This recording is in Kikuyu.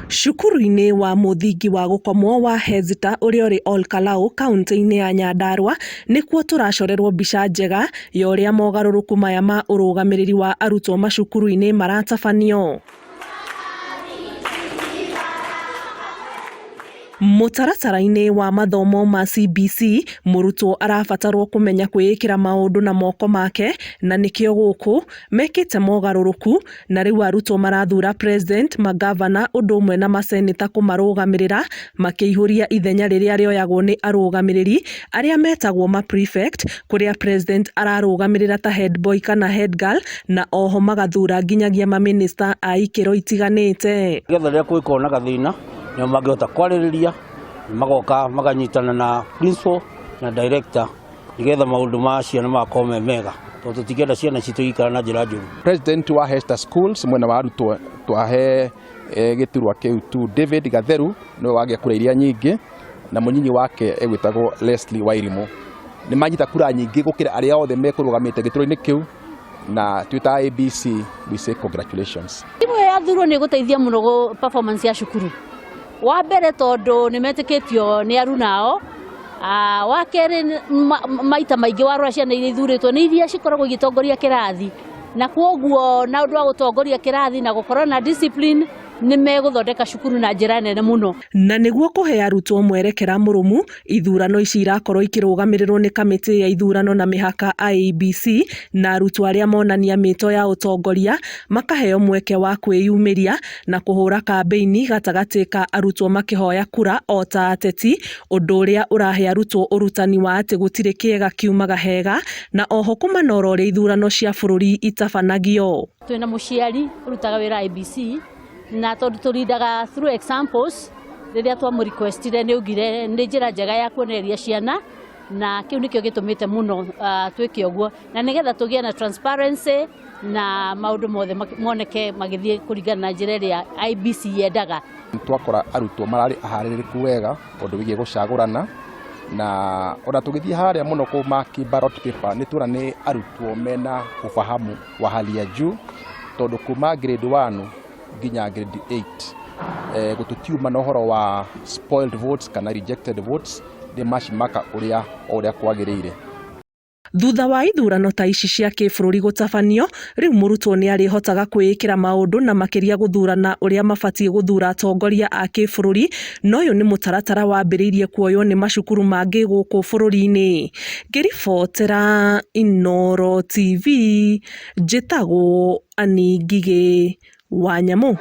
Cukuru-inĩ wa mũthingi wa gũkomwo wa Hezita ũrĩa ũrĩ Ol Kalou kauntĩ-inĩ ya Nyandarua nĩkuo tũracorerwo mbica njega ya ũrĩa mogarũrũku maya ma ũrũgamĩrĩri wa arutwo macukuru-inĩ maratabanio. Mũtaratara-inĩ wa mathomo ma CBC, mũrutwo arabatarwo kũmenya kwĩĩkĩra maũndũ na moko make na nĩkĩo gũkũ mekĩte mogarũrũku na rĩu arutwo marathura president, magavana ũndũ ũmwe na masenĩta kũmarũgamĩrĩra makĩihũria ithenya rĩrĩa rĩoyagwo nĩ arũgamĩrĩri arĩa metagwo ma prefect kũrĩa president ararũgamĩrĩra ta head boy kana head girl na oho magathura nginyagia mamĩnĩsta a ikĩro itiganĩte. Nĩgetha rĩrĩa kũngĩkorwo na gathĩna nĩo mangĩhota kwarĩrĩria, magoka makanyitana na principal na director nĩgetha maũndũ ma ciana magakorwo me mega tondũ tũtingĩenda ciana citũ igĩikara na njĩra njũru. President wa Hester Schools mwena wa arutwo twahe gĩturwa kĩu tu David Gatheru nĩwe wagĩa kura iria nyingĩ na mũnyinyi wake egwĩtagwo Leslie Wairimu. Nĩ manyita kura nyingĩ gũkĩra arĩa othe mekũrũgamĩte gĩturwa-inĩ kĩu na twĩ ta ABC we say congratulations. Timu ĩyo yathurwo nĩ ĩgũteithia mũno gũ performance ya cukuru. Wa mbere tondũ nĩ metĩkĩtio nĩ aruna ao. Wa kerĩ maita maingĩ warora ciana iria ithurĩtwo nĩ iria cikoragwo igĩtongoria kĩrathi, na kwoguo na ũndũ wa gũtongoria kĩrathi na gũkorwo na discipline nĩ megũthondeka cukuru na njĩra nene mũno. Na nĩguo kũhe arutwo mwerekera mũrũmu, ithurano ici irakorwo ikĩrũgamĩrĩrwo nĩ kamĩtĩ ya ithurano na mĩhaka IEBC na arutwo arĩa monania mĩto ya ũtongoria makaheo mweke wa kwĩyumĩria na kũhũra kambĩini gatagatĩ ka arutwo makĩhoya kura o ta ateti, ũndũ ũrĩa ũrahe arutwo ũrutani wa atĩ gũtirĩ kĩega kiumaga hega na oho kũmanora ũrĩa ithurano cia bũrũri itabanagio. Twĩna mũciari ũrutaga wĩra IEBC na tondũ tũrindaga through examples rĩrĩa twamũ requestire nĩ augire nĩ njĩra njega ya kuonereria ciana na kĩu nĩkĩo gĩtũmĩte mũno twĩke ũguo na nĩgetha tũgĩe na transparency na maũndũ mothe moneke magĩthiĩ kũringana na njĩra ĩrĩa IEBC yendaga. Twakora arutwo mararĩ aharĩrĩku wega ũndũ wĩgiĩ gũcagũrana na ona tũgĩthiĩ harĩa mũno kũmaki ballot paper nĩ tuona nĩ arutwo mena ufahamu wa hali ya juu tondũ kuma grade 1 nginya grade 8 gũtũtiuma na ũhoro wa spoiled votes kana rejected votes nĩ macimaka ũrĩa o ũrĩa kwagĩrĩire. Thutha wa ithurano ta ici cia kĩbũrũri gũtabanio, rĩu mũrutwo nĩ arĩhotaga kwĩĩkĩra maũndũ na makĩria gũthurana ũrĩa mabatiĩ gũthura atongoria a kĩbũrũri na ũyũ nĩ mũtaratara wambĩrĩirie kuoywo nĩ macukuru mangĩ gũkũ bũrũri-inĩ. Ngĩribotera Inooro TV, njĩtagwo Annie Ngigĩ wa Nyamũ.